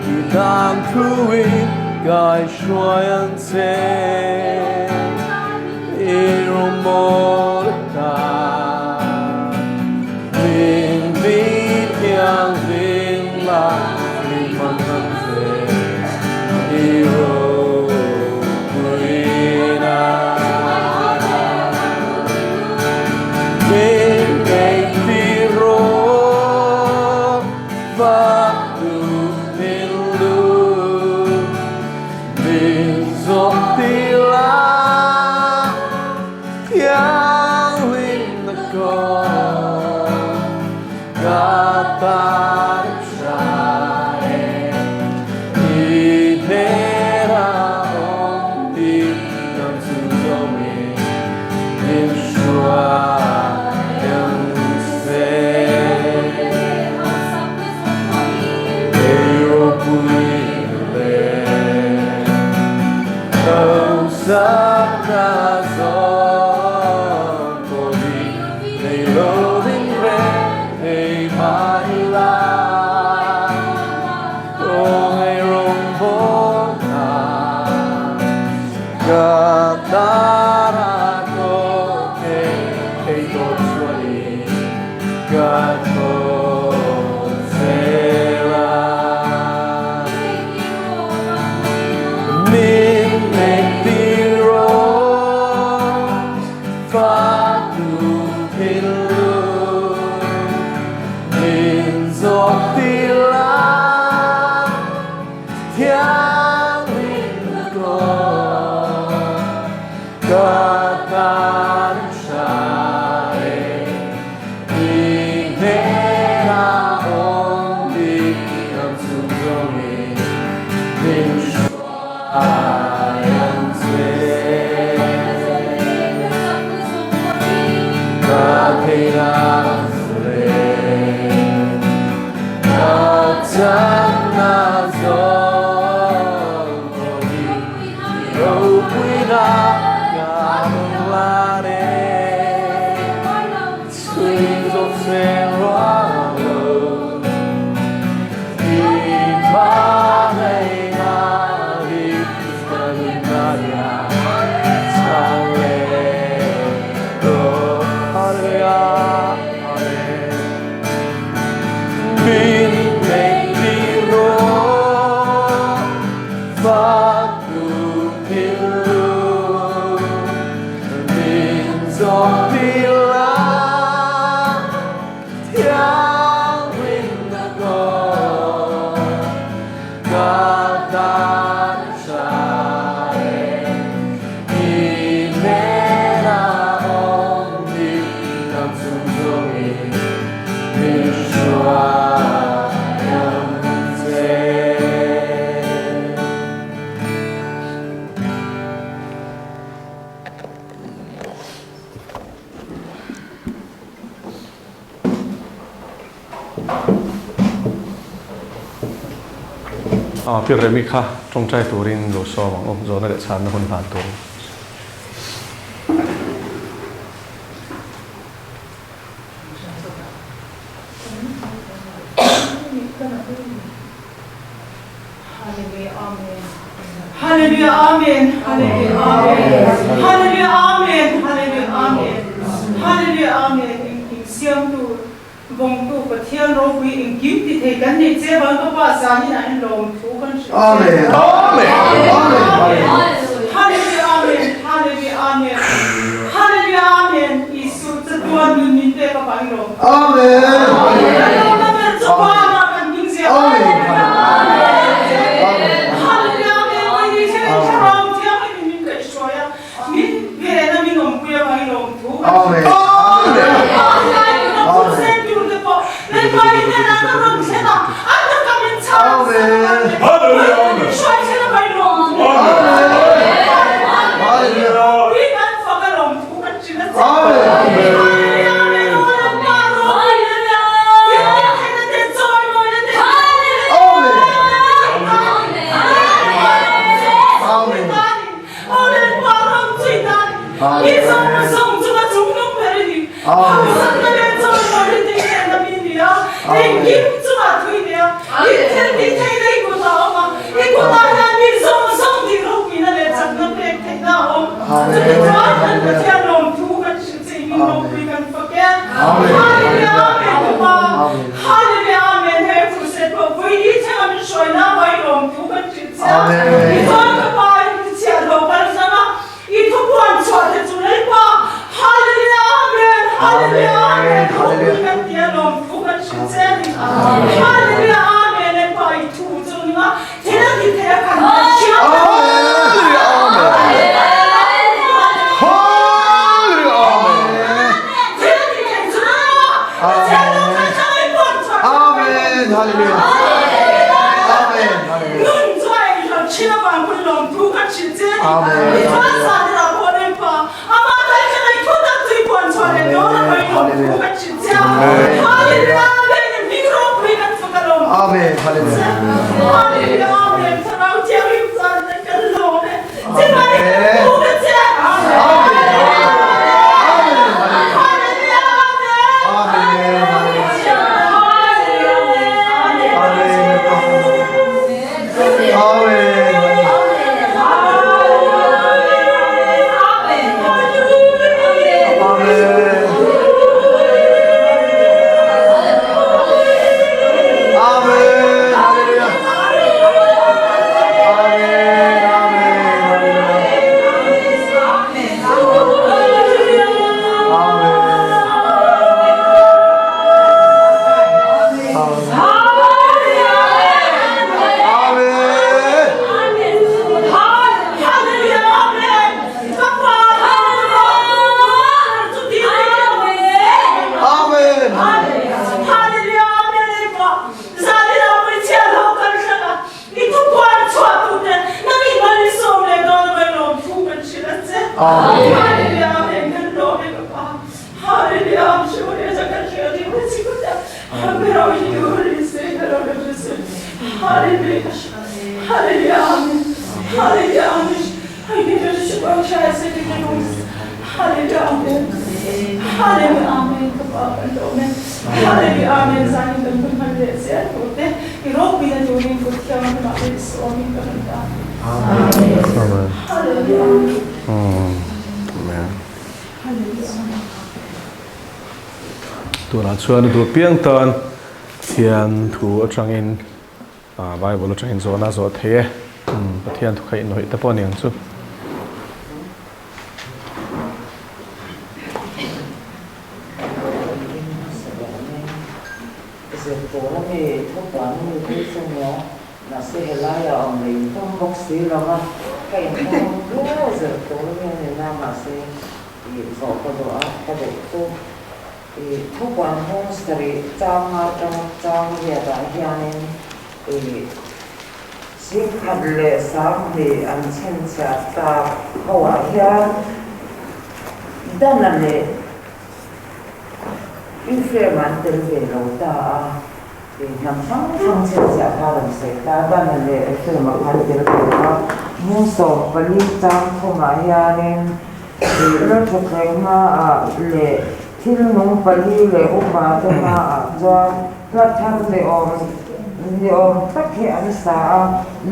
I dan thuin kai hruai ang che. I rawngbâwl atan min ti thianghlim la, min hmang ang che. I ropuina. Min nei ti rawh vak tu thinlung min zawk ti la thianghlimna kawng ka tan tha e i hnena awm hi dam chung zawngin min hruai ang che. Ei ropui leh hausakna zawng pawh hi nei lo ding reng thei mah ila, Kawngei rawngbâwl hna ka tara tawk e, ei tawp chhuahin ka thaw zel a. Min neih tir rawh fatu thinlung min zawk tir la thianghlimna kawng ka tan tha e i hnenah awm bik ang chung zawngin min hruai ang che. Ka theihna leh ka chakna zawng pawh hi i ropuina ka hmu lan e. Chhui zawk seng ruang lo i hmangaihna hi ka nunna hian chhang leh rawh. Hallelujah, Amen. Min neih tir rawh, fak tu thinlung min zawk tir la, thianghlimna kawng ka tan tha e. I hnena awm hi dam chung zawngin min hruai ang che. A Pi Remi kha tawngtai turin lo sawm ang u, zawhna leh chhanna hun hlan turin. Hallelujah Amen Hallelujah Amen Hallelujah Amen Hallelujah Amen Hallelujah Amen Hallelujah Amen Engkim siamtu vawngtu Pathian ropui engkim ti thei kan nei che vang ka pa zan in ah hian lawmthu kan hrilh che. Amen Hallelujah Amen Hallelujah Amen Hallelujah Amen Isu chatuan nun min pek avangin lawmthu Amen Kan lawmna ber chu Pa ah kan hming zia Chutichuan kan Pathian lawmthu kan hrilh che i min ropui kan fak e. Hallelujah Amen ka Pa. Hallelujah Amen he crusade pawh vui ni thleng a min hruai na vai lawmthu kan hrilh che a. Tichuan ka Pa i chhiah lo kal zang a i thupuan chhuah te chu Lalpa Hallelujah Amen Hallelujah Amen ropui kan ti a lawmthu kan hrilh che a ni. Hallelujah Amen Lalpa i thu chu ning a Thil a ti thei a kan kan hriat Thil a ti thei chu Pathian lo kal tlang ai puan chhuah Amen Hallelujah Amen Hallelujah Nun chu a inhlo thin avang hun lawmthu kan hrilh che a ni. Tichuan Sanira pawh a pa amah kal tlang ai thu tak chu i puan chhuah leh dawn a hawi lawmthu kan hrilh che a. Hallelujah Amen hming ropui kan fak a lawmthu Amen Hallelujah Hallelujah Amen Thlarau Thianghlim chuan kan kal lawm e. Chibai kan puk a che. Hallelujah Amen. Tunah chuan a duh piang tan Pathian thu atangin Bible atangin zawhna a zawh thei e. Pathian thu kha inhnawih te pawh a ni ang chu. Mahse helai ah awm leh in tum bawk si lo a, ka inhawng viau zel tur hi a ni na, mahse ih zawh ka duh a, ka duh chu ih thupuan hung sarih chang nga tang chang riat ah hianin ih singkhat leh sanghnih an chhinchhiah tak ho ah hian Dana leh Ephraim an tel ve lo ta a. Hnam hrang hrang chhiatchhiah kha rawn sawi ta a, Dana leh Ephraim ah khan tel ve a, 44 chang thumah hianin Lalthutthleng hmaah leh thil nung pali leh upa te hmaah chuan hla thar ni awm ni awm tak hi an sa a,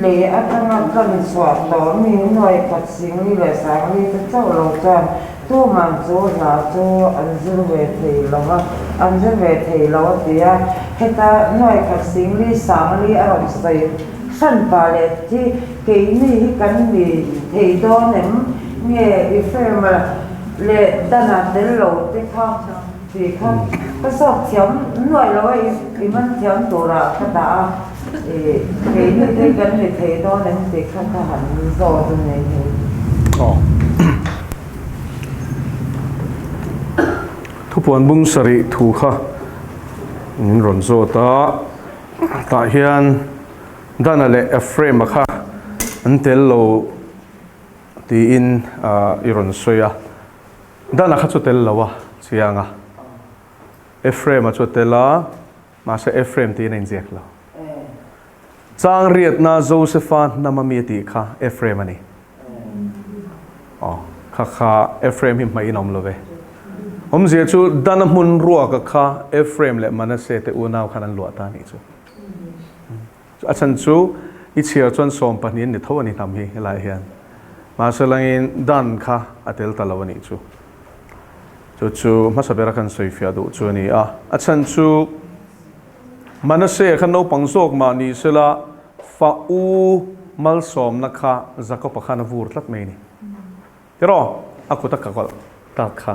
lei atanga tlan chhuah tawh mi nuai khat singli leh sangli te chauh lo chuan Tuman chu hla chu an zir ve thei lo a, an zir ve thei lo a ti a. Heta nuai khat singli sangli a rawn sawi hran pah leh thi, keini hi kan ni thei dawn em? Nge i firm leh dana tel lo te kha tih kha ka zawk thiam nuai lo a, i man thiam turah ka dah a, keini te hi kan ni thei dawn em tih kha ka han zawt a ni hei. Thupuan bung sarih thu kha min rawn zawt a, tah hian Dana leh Ephraim-a kha an tel lo tiin i rawn sawi a, Dana kha chu tel lo a chiang a, Ephraim-a chu a tel a, mahse Ephraim tiin a inziak lo. Chang riatna Josefa hnama mi a tih kha Ephraim a ni. Aw, kha kha Ephraim hi hmaihin a awm lo ve. Awmzia chu Dana hmun ruaka kha Ephraim leh Manasseh te unau khan an luah ta a nih chu. A chhan chu i chhiar chuan 12 an ni tho a ni hnam hi helaiah hian. Mahse langin Dan kha a tel ta lo a nih chu. Chu chu hmasa bera kan sawifiah duh chu a ni a. A chhan chu Manasseh kha naupang zawk mah ni sela fa u malsawmna kha Jakob-a khan a vur tlat mai a ni. Tiraw? A kut a kakawlh tak kha.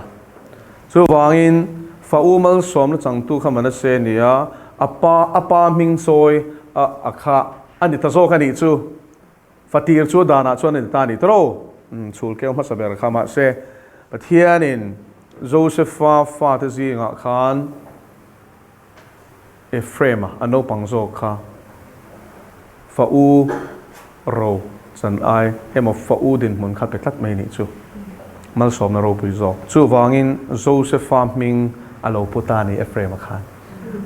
Chuvangin fa u malsawmna changtu kha Manasseh a ni a, a pa a pa hming chawi a a kha a ni ta zawk a nih chu. Fatir chu danah chuan a ni ta a ni tiraw? Umm, chhul keu hmasa ber kha mahse Pathianin Josepha fate zingah khan Ephraim-a a naupang zawk kha fa u ro chan ai emaw fa u dinhmun kha pe tlat mai nih chu malsawmna ropui zawk. Chuvangin Josepha hming a lo pu ta a ni Ephraim-a khan.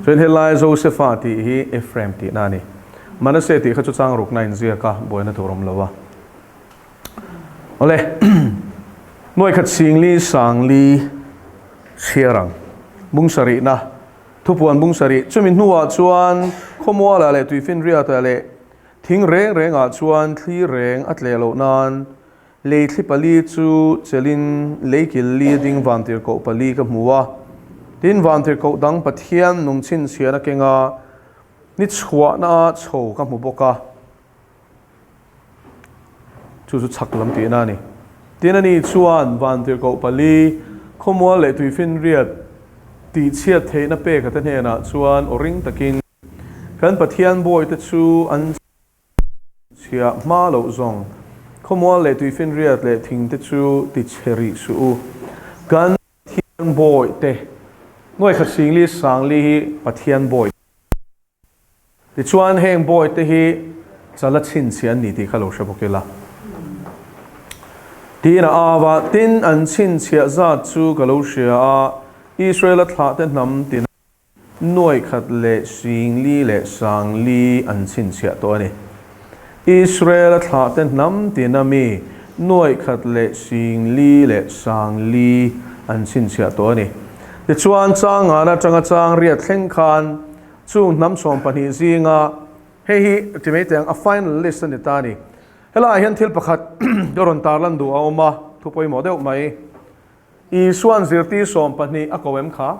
Chuan helai Josepha tih hi Ephraim tihna a ni. Manasseh tih kha chu chang rukna a inziak a, buaina tur awm lo a. Awle, nuaikhat singli sangli chhiar ang. Bung sarihna, thupuan bung sarih. Chumi hnuah chuan khawmualah leh tuifinriatah leh thing reng rengah chuan thli reng a tleh loh nan lei thli pali chu chelin lei kil li a ding vantirhkoh pali ka hmu a. Tin, vantirhkoh dang Pathian nung chhinchhiahna kenga ni chhuahna chho ka hmu bawk a. Chu chu chhak lam tihna a ni. Tin ani chuan vantirhkoh pali, khawmual leh tuifinriat tihchhiat theihna pek ate hnenah chuan aw ring takin, Kan Pathian bawite chu an chhia hma loh zawng, khawmual leh tuifinriat leh thingte chu tichhe rih suh u. Kan Pathian bawite, nuaikhat singli sangli hi Pathian bawite. Tichuan heng bawite hi chala chhinchhiah an ni tih kha lo hre bawk ila. Tiin a au a, tin an chhinchhiah zat chu ka lo hria a, Israela thlahte hnam tina nuaikhat leh singli leh sangli an chhinchhiah tawh a ni. Israela thlahte hnam tina mi nuaikhat leh singli leh sangli an chhinchhiah tawh a ni. Tichuan changana atanga chang riat thleng khan Chung hnam 12 zinga hei hi ti mai teh ang, a final list a ni ta a ni. Helaiah hian thil pakhat ka rawn tarlan duh a awm a, thu pawimawh deuh mai. Isua'n zirtir 12 a ko em kha?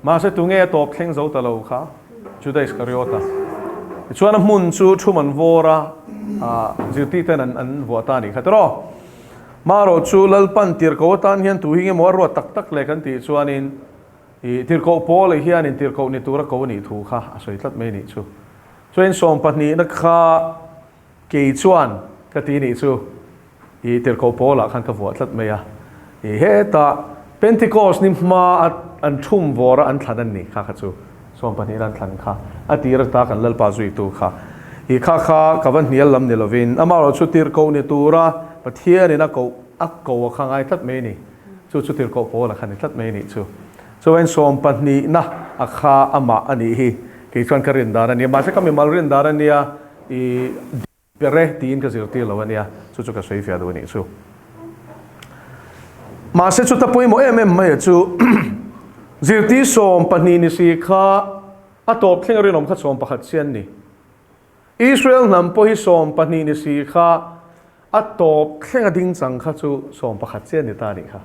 Mahse tunge a tawp thleng zo ta lo kha? Juda Iskariota. Tichuan a hmun chu thum an vawr a, zirtir ten an vuah ta a nih kha tiraw? Marawh chu Lalpan tirhkoh atan hian tu hi nge maw a ruat tak tak le kan tih chuanin, I tirhkoh Paula hianin tirhkoh ni tura ko a nih thu kha a sawi tlat mai a nih chu. Chuan sawmpahnihna kha kei chuan ka ti nih chu i tirhkoh Paula khan ka vuah tlat mai a. I hetah Pentecost ni hma a an thum vawra an thlan an ni kha kha chu sawmpahnihna an thlan kha a tir ata kan Lalpa zuitu kha. I kha kha ka va hnial lam ni lovin amaherawhchu chu tirhkoh ni tura Pathianin a koh a ko a kha ngai tlat mai a ni. Chu chu tirhkoh Paula kha ni tlat mai a nih chu. Chuan sawmpahnihna a kha amah a nih hi kei chuan ka rin dan a nia. Mahse ka mimal rin dan a nia, i ber e tiin ka zirtir lo a nia. Chu chu ka sawi fiah duh a nih chu. Mahse chuta pawimawh em em mai chu zirtir 12 ni si kha a tawp thleng a rinawm kha 11 chian ni. Israel hnam pawh hi 12 ni si kha a tawp thleng a ding chang kha chu 11 chiah a ni ta a nih kha.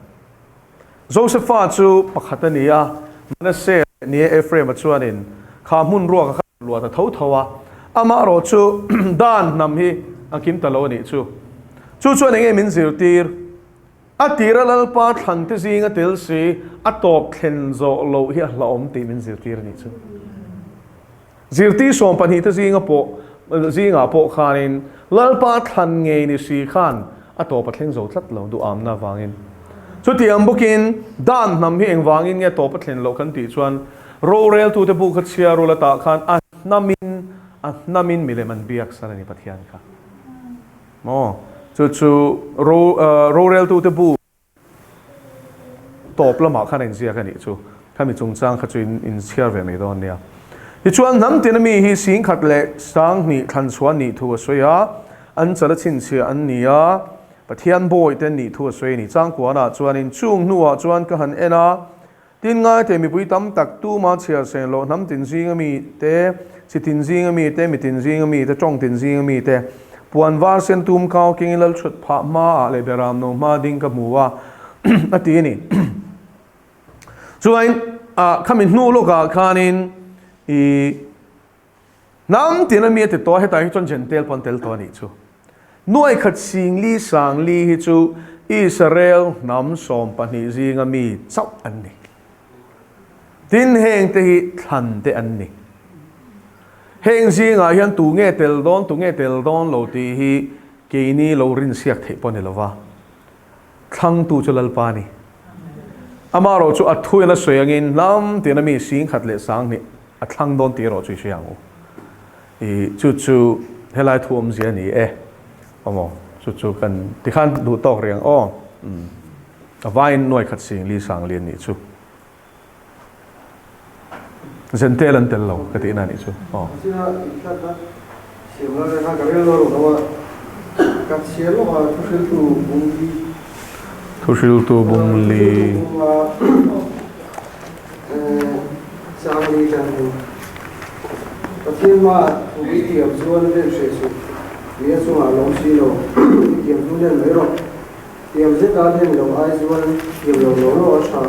Josepha chu pakhat a ni a, Manasseh leh ni e Ephraim-a chuanin kha hmun ruak a kha luah ta tho tho a, amaherawh chu Dan hnam hi a kim ta lo a nih chu. Chu chuan enge min zirtir? A tira Lalpa thlan te zinga tel si a tawp thlen zawh loh hi a hlauhawm tih min zirtir a nih chu. Zirtir 12 te zinga pawh zingah pawh khanin Lalpa thlan ngei ni si khan a tawp a thleng zo tlat lo duhamna avangin. Chutiang bawkin Dan hnam hi engvangin nge tawp a thlen loh kan tih chuan roreltute bu kha chhia rul atah khan a hnamin a hnamin milem an biak san a ni Pathian kha. Maw? Chu chu ro roreltute bu Tawp lamah khan a inziak a nih chu. Khami chungchang kha chu in inchhiar ve mai dawn nia. Tichuan hnam tina mi hi 10,000 leh 20,000 thlan chhuah nih thu a sawi a, an chala chhinchhiah an ni a, Pathian bawi te an nih thu a sawi a ni. Changkuanah chuanin chung hnuah chuan ka han en a, tin ngaithei mipui tam tak tuma chhiar seng loh hnam tin zinga mi te, chi tin zinga mi te, mi tin zinga mi te, tawng tin zinga mi te. Puan var sen tum kau kengin lal chhut phah hmaah leh beram no hma ding ka hmu a, a ti a ni. Chuan khami hnu lawkah khanin i hnam tina mi a ti tawh a, hetah hi chuan Jentail pawh an tel tawh a nih chu. Nuai khat sing li sang li hi chu Israel hnam 12 zinga mi chauh an ni. Tin heng te hi thlan te an ni. Heng zingah hian tu nge tel dawn, tu nge tel dawn lo tih hi keini lo rinsiak theih pawh a ni lova. Thlangtu chu Lalpa a ni. Amaherawh chu a thuin a sawi angin hnam tina mi 10,000 leh 20,000 a thlang dawn tih erawh chu i hria ang u. I chu chu helai thu awmzia a ni e. Awmaw chu chu kan tikhan duh tawk rih ang aw. A vaiin nuai khat sing li sang li a nih chu. Zentel an tel lo ka tihna a nih chu aw. Thuhriltu bung li. Tiam zeta hlen lo ai chuan tiam lo lo lo a tha.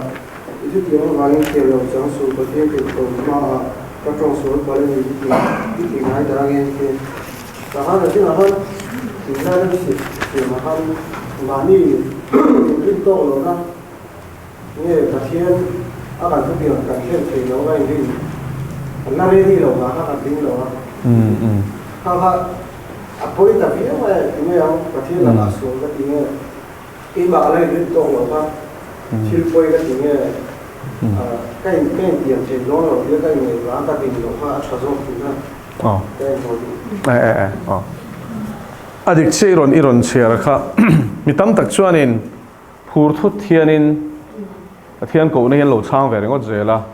I chutiang avangin tiam lo chang suh Pathian tirh tawp hmaah ka tawng sual palh a ni i ti i ti ngai dah nge te. Ka han a chinah khan tunlai ram siam ah khan mahni inrin tawk lohna nge Pathian a kan thutiang kan hlen thei lo a inrin kan la ready lo vang kha kan ring lo a. Kha kha A pawi ta viau e, ti mai ang, Pathian lakah sual ka ti nge, keimah ka la inrin tawk lo kha, thil pawi ka ti nge, ka in ka intiam thei dawn lo tia ka inngaihtuah a, ka din loh kha a tha zawk tih kha ka inhmuh duh. E e e aw. A dik chiah i rawn i rawn chhiar kha mi tam tak chuanin phur thut hianin Pathian kohna hian lo chhang ve ringawt zel a.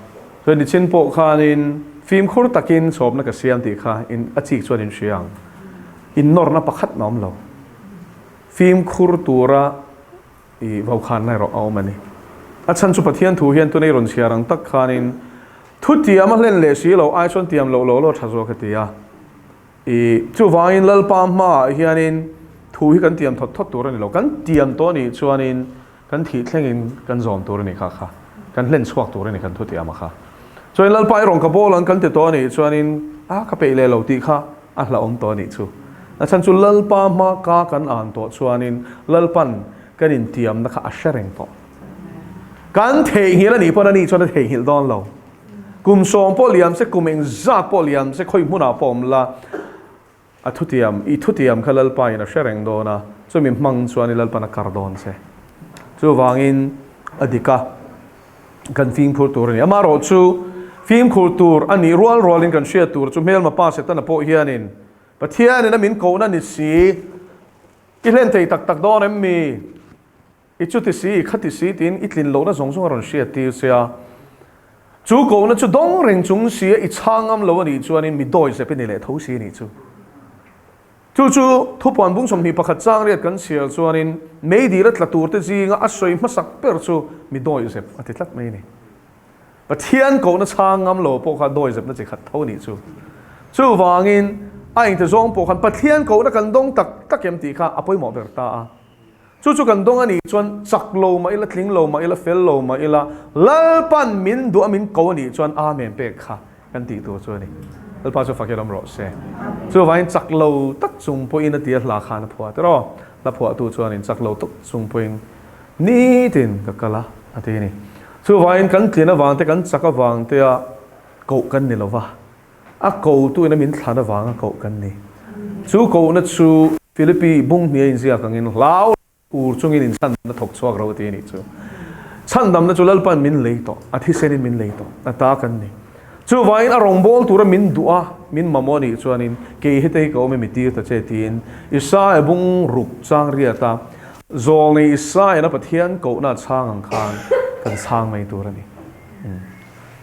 Chuan nichin pawh khanin fimkhur takin chhawpna ka siam tih kha in a chik chuan in hria ang. Innawrna pakhat na awm lo. Fimkhur tura i vokhanna erawh a awm a ni. A chhan chu Pathian thu hian tuna i rawn chhiar ang tak khanin thu tiam a hlen leh si lo ai chuan tiam loh lo lo tha zawk a ti a. I chuvangin Lalpa hmaah hianin thu hi kan tiam thawt thawt tur a ni lo. Kan tiam tawh a nih chuanin Kan thih thlengin kan zawm tur a ni kha kha. Kan hlen chhuak tur a ni kan thu tiam a kha. Chuanin Lalpa i rawn ka bawl ang kan ti tawh a nih chuanin a ka peih leh lo tih kha a hlauhawm tawh a nih chu. A chhan chu Lalpa hma ka kan an tawh chuanin Lalpan kan intiamna kha a hre reng tawh. Kan theihnghilh a nih pawn a nih chuan a theihnghilh dawn lo. Kum 10 pawh liam se, kum engzat pawh liam se, khawi hmunah pawh awm la, A thutiam, i thutiam kha Lalpa in a hre reng dawn a, chumi hmang chuan i Lalpan a kar dawn che. Chuvangin a dik a, kan fimkhur tur a ni. Amaherawh chu fimkhur tur a nih rual rualin kan hriat tur chu hmelma pa Setana pawh hianin Pathianin a min kohna ni si, i hlen thei tak tak dawn em mi? I chuti si, i khati si tiin i tlin lohna zawng zawng a rawn hriat tir che a. Chu kohna chu dawng reng chung si a i chhang ngam lo a nih chuanin mi dawi zep i ni leh tho si a nih chu. Chu chu thupuan bung 21 chang riat kan chhiar chuanin meidil a tla turte zinga a sawi hmasak ber chu mi dawi zep a ti tlat mai a ni. Pathian kohna chhang ngam lo pawh kha dawi zepna chi khat tho a nih chu. Chuvangin a engte zawng pawh khan Pathian kohna kan dawng tak tak em tih kha a pawimawh ber ta a. Chu chu kan dawng a nih chuan chak lo mah ila, tling lo mah ila, fel lo mah ila, Lalpan min duh a min ko a nih chuan Amen pek kha kan tih tur chu a ni. Lalpa chu fakir awm rawh se. Chuvangin chak lo tak chung pawhin a ti a hla khan a phuah tiraw. Hla phuahtu chuanin chak lo tak chung pawhin nitin ka kal a a ti a ni. Chuvangin kan tlin avang te, kan chak avang te a koh kan ni lova. A kotu ina min thlan avanga koh kan ni. Chu kohna chu Philippi bung hniah inziak angin hlau ur chungin inchhandamna thawk chhuak ro ti a nih chu. Chhandamna chu Lalpa'n min lei tawh, a thisenin min lei tawh, a ta kan ni. Chuvangin a rawngbâwl tura min duh a, min mamawh a nih chuanin kei hete hi ka awm e mi tir ta che tiin Isaia bung ruk chang riata zawlnei Isaia'n a Pathian kohna a chhang ang khan kan chhang mai tur a ni.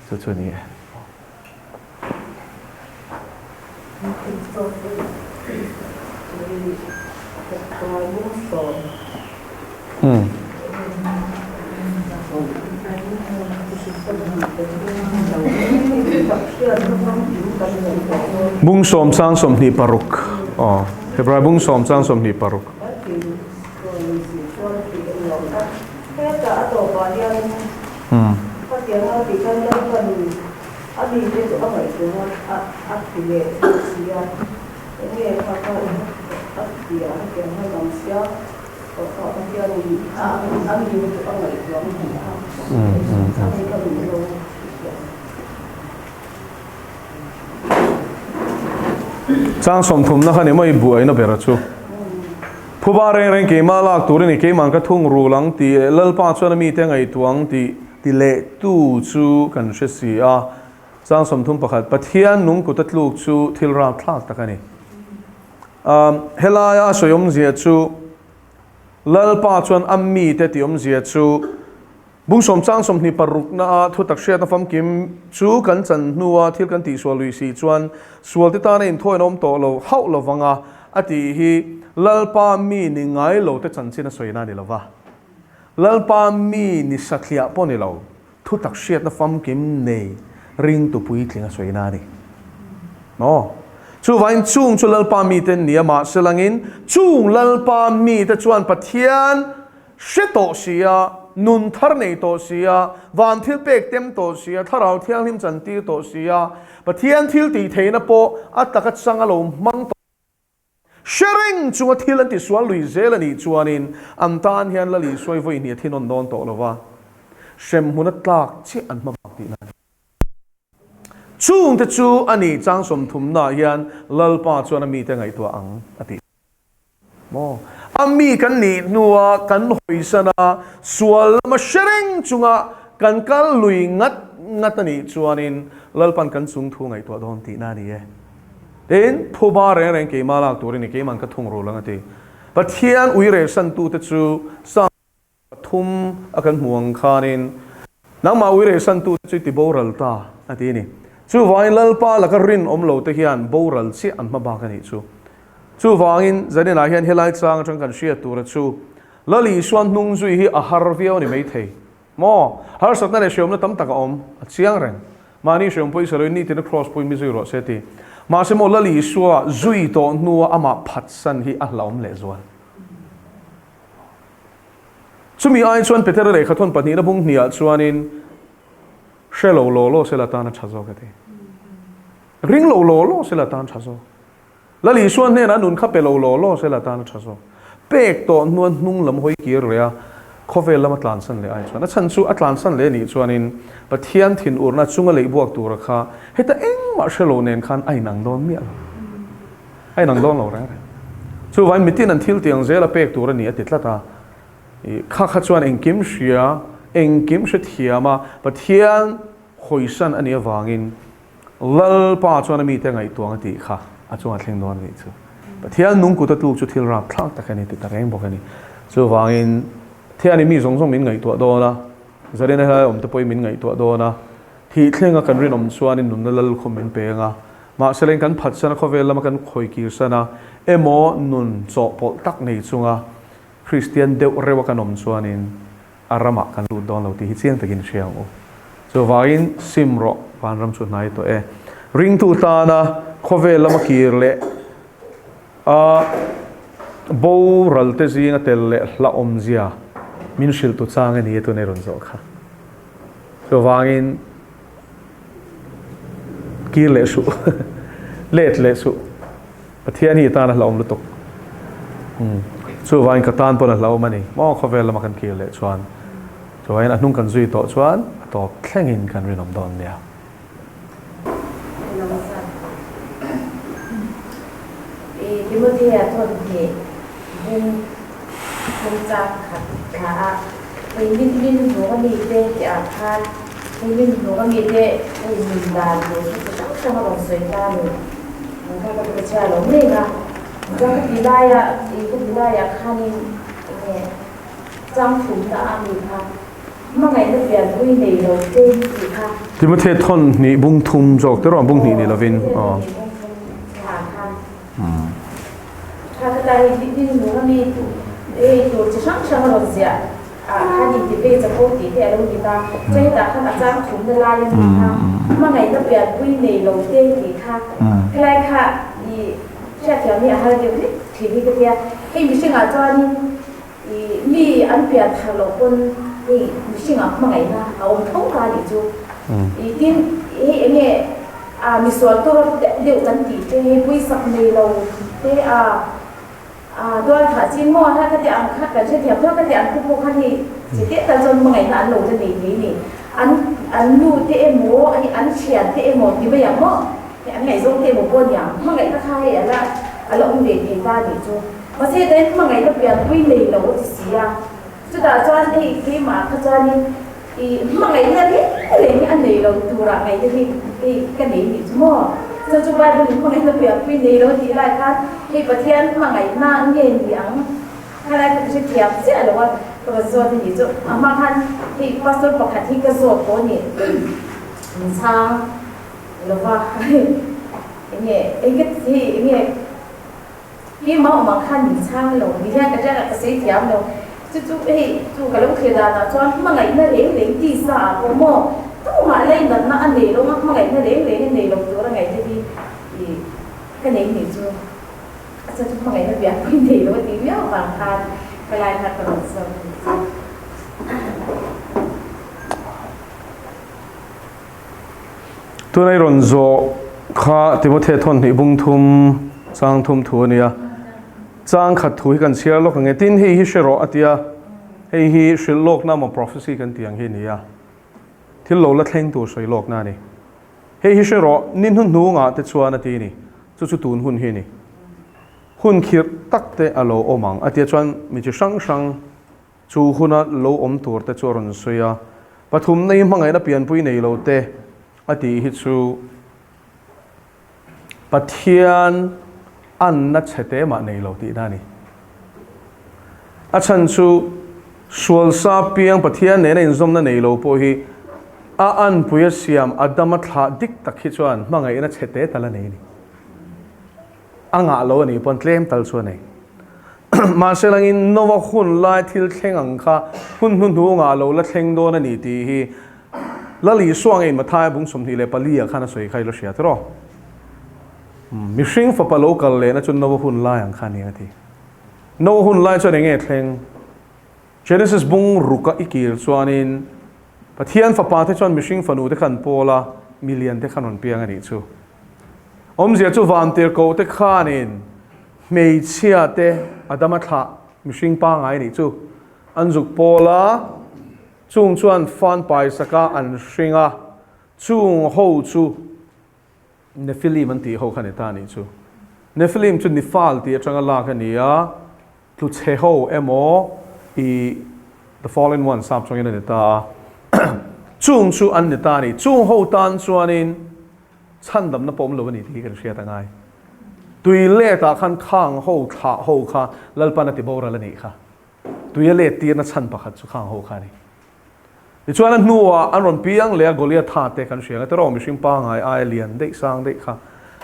Chu chu a ni e. Bung 10 sang 26 aw. Hebrai bung sawm chang 26. Chang sawmthumna kha ni maw i buaina bera chu. Phuba reng reng keimah lak tur a ni, keimah ka thung rul ang tih leh Lalpa chuan a mite ngaihtuah ang tih ti leh tu chu kan hre si a. Chang 31, Pathian nung kut a tluk chu thil rapthlak tak a ni. Helaia a sawi awmzia chu Lalpa chuan a mite tih awmzia chu Bung sawm chang 26 na a thutak hriatna famkim chu kan chan hnua thil kan tihsual lui si chuan sualte tana inthawi an awm tawh lo hauh lo vang a, a tih hi Lalpa mi ni ngai lo te chanchin a sawina a ni lo va. Lalpa mi ni sathliah pawh ni lo, thutak hriatna famkim nei ringtu puitling a sawina a ni. Maw? Chuvangin chung chu Lalpa mite an ni a, mahse langin chung Lalpa mite chuan Pathian Hre tawh si a, nun thar nei tawh si a, van thil pek tem tawh si a, thlarau thianghlim chantir tawh si a, Pathian thil tih theihna pawh a taka chang a lo hmang tawh. Hre reng chunga thil an tisual lui zel a nih chuanin an tan hian Lal Isuai vawi hnih a thinawn dawn tawh lo va, hremhmun a tlak chiah an hma bak tihna a ni. Chungte chu a nih chang sawmthumnaah hian Lalpa chuan a mite ngaihtuah ang a ti. Maw? A mi kan nih hnua kan hawisan a, sual lama hre reng chunga kan kal lui ngat ngat a nih chuanin Lalpan kan chung thu ngaihtuah dawn tihna a ni e. Tin, phuba reng reng keimah lak turin i keiman ka thung rul ang a ti. Pathian ui rehsantute chu Psalm Pathum a kan hmuh ang khanin, Nangmah ui rehsantute chu i ti boral ta, a ti a ni. Chuvangin Lalpa laka rinawm lote hian boral chiah an hma bak a nih chu. Chuvangin zaninah hian helai chang atang kan hriat tura chu Lal Isuan hnung zui hi a har viau a ni maithei. Maw? Harsatna leh hreawmna tam tak a awm, a chiang reng. Mahni hreawm pawh i sawi loin nitin a cross pawhin mi zui rawh se a ti. Mahse maw Lal Isua zui tawh hnua amah phatsan hi a hlauhawm lehzual. Chumi ai chuan Petera lehkha thawn pahnihna bung hniah chuanin hre lo law law sela tan a tha zawk a ti. Ring lo law law sela tan tha zawk. Lal Isua hnenah nun kha pe lo law law sela tan a tha zawk. Pek tawh hnuan hnung lam hawi kir leh a, khawvel lama tlansan leh ai chuan. A chhan chu a tlansan leh nih chuanin Pathian thinurna chunga leih buak tura kha heta engmah hre lo nen khan a inang dawn miah lo. A inang dawn lo reng reng. Chuvangin mitin an thil tiang zel a pek tur a ni a ti tlat a. I kha kha chuan engkim hria, engkim hrethiam a, Pathian hawisan a nih avangin Lalpa chuan a mite ngaihtuang a tih kha a chungah thleng dawn a nih chu. Pathian nung kut a tluk chu thil rapthlak tak a ni ti ta reng bawk a ni. Chuvangin Thiani mi zawng zawng min ngaihtuah dawn a, Zarina helai awm te pawhin min ngaihtuah dawn a, thih thlenga kan rinawm chuanin nunna Lalkhum min peng a, Mahse kan phatsan a khawvel lama kan khawi kirsan a, emaw nun chawhpawlh tak nei chunga Kristian deuh reuh a kan awm chuanin a ramah kan lut dawn lo tih hi chiang takin hria ang u. Chuvangin sim rawh vanram chu hnai tawh e. Ringtu tana khawvel lama kir leh a boral te zinga tel leh hlauhawmzia min hrilh tu chang a ni e tuna i rawn zawh kha. Chuvangin Kir leh suh. Let leh suh. Pathian hi i tan a hlauhawm lutuk. Chuvangin ka tan pawn a hlauhawm a ni. Maw khawvel lama kan kir leh chuan. Chuvangin a hnung kan zui tawh chuan a tawp thlengin kan rinawm dawn nia. Timothea thawn hnih bung thum chang khat thla a, hei min min hnuk a mi te tih ah khan hei min hnuk a mi te hei nun dan tur chu chi hrang hrang a rawn sawi ta a ni. Ang kha ka ka chhiar lo mai ang a, chuan ka ti laiah ih ka ti laiah khanin enge chang thumna a mi kha hmangaihna pianpui nei lo te tih kha. Timothea thawn hnih bung thum zawk te rawh bung hnih ni lovin aw. Tha ka ta hi din lung a mi ei tur chi hrang hrang a rawn ziah a khan in ti vei chapo tih te a lo ni ta chuan hetah khan a chang thum na lai a ni kha hmangaihna pianpui nei lo te tih kha helai kha i hriatthiam hriat thiam hi a har deuh hlek thin hi ka tia. Hei mihringah chuanin ih mi an pian thar loh pawn hei mihringah hmangaihna a awm tho ta a nih chu. Ih tin hei eng nge a misual tawrh deuh deuh kan tih te hei puisak nei lo te a a tual thah chin maw ha ka ti ang kha kan hrethiam tho ka ti ang khu pawh khan hei chi te tal chuan hmangaihna an lo la nei thei ni. An an nu te emaw hei an thian te emaw ti mai ang maw hei an ngaihzawng te emaw pawh a niang hmangaihna kha hei a la a la awm ve thei ta a nih chu. Mahse hetah hian hmangaihna pianpui nei lo a ti si a, chutah chuan hei keimah kha chuanin ih hmangaihna reng reng hi a nei lo turah ngaihna hi hei ka nei nih chu maw. Chu chu Bible in hmangaihna pianpui nei lo tih lai khan hei Pathian hmangaihna nge ni ang kha lai kha ka hrethiam chiah lo a, ka rawn zawt a nih chu. A hma khan hei pastor pakhat hi ka zawt tawh a ni, min chhang lo va eng nge eng ka hei eng nge. Hi mau mah khan min chhang lo ni hian ka hriat a, ka sawi thiam lo. Chu chu hei chu ka lo thlir danah chuan hmangaihna reng reng tisa ah pawh maw tumah lei natna a nei lo a, hmangaihna reng reng a nei lo tur a ngaihna hi ih ka nei ni chu a chuan chu hmangaihna piah pawh i nei lo a tih miau vang khan ka lai kha ka rawn sawi a ni chu. Tuna i rawn zawh kha Timothea thawn hnih bung thum chang thum thu a ni a, chang khat thu hi kan chhiar lawk ang e. Tin, hei hi hre rawh a ti a, hei hi hrilh lawkna emaw prophecy kan tih ang hi a ni a, thil lo la thleng tur sawi lawkna a ni. Hei hi hre rawh, ni hnuhnungah te chuan a ti a ni, chu chu tun hun hi a ni. Hun khirh tak te a lo awm ang a ti a, chuan mi chi hrang hrang, Chu huna lo awm tur te chu a rawn sawi a, pathumna hi hmangaihna pianpui nei lo te a tih hi chu Pathian anna chhe te mah nei lo tihna a ni. A chhan chu sualsa piang Pathian nena inzawmna nei lo pawh hi a anpui a siam Adama thlah dik tak hi chuan hmangaihna chhe te tal a nei a ni. A ngah lo a nih pawn tlem tal chu a nei. Mahse langin Nova hun lai thil thleng ang kha hun hnuhnungah lo la thleng dawn a ni tih hi Lal Isua ngei Mathaia bung 24 ah khan a sawi kha i la hria tiraw? Mihring fapa lo kal lehna chu Nova hun lai ang kha a ni a ti. Nova hun lai chuan eng nge thleng? Genesis bung ruka i kir chuanin Pathian fapa te chuan mihring fanu te kha an pawl a, milian te kha an rawn piang a nih chu. Awmzia chu vantirhkoh te khanin hmeichhia te Adama thlah mihring pangai nih chu an zuk pawl a, chung chuan fan paisaka an hring a, chung ho chu Nephilim an tih ho kha ni ta nih chu. Nephilim chu Nifal tih atanga lak a ni a, tlu chhe ho emaw i the fallen ones sap chungin a ni ta a, chung chu an ni ta a ni. Chung ho tan chuanin Chhandamna pawh awm lo a ni tih hi kan hriat a ngai. Tui letah khan khang ho thlah ho kha Lalpan a ti boral a nih kha. Tui a let tirna chhan pakhat chu khang ho kha a ni. Tichuan a hnuah an rawn piang leh a Goliatha te kan hria ang a tiraw mihring pangai aia lian daih sang daih kha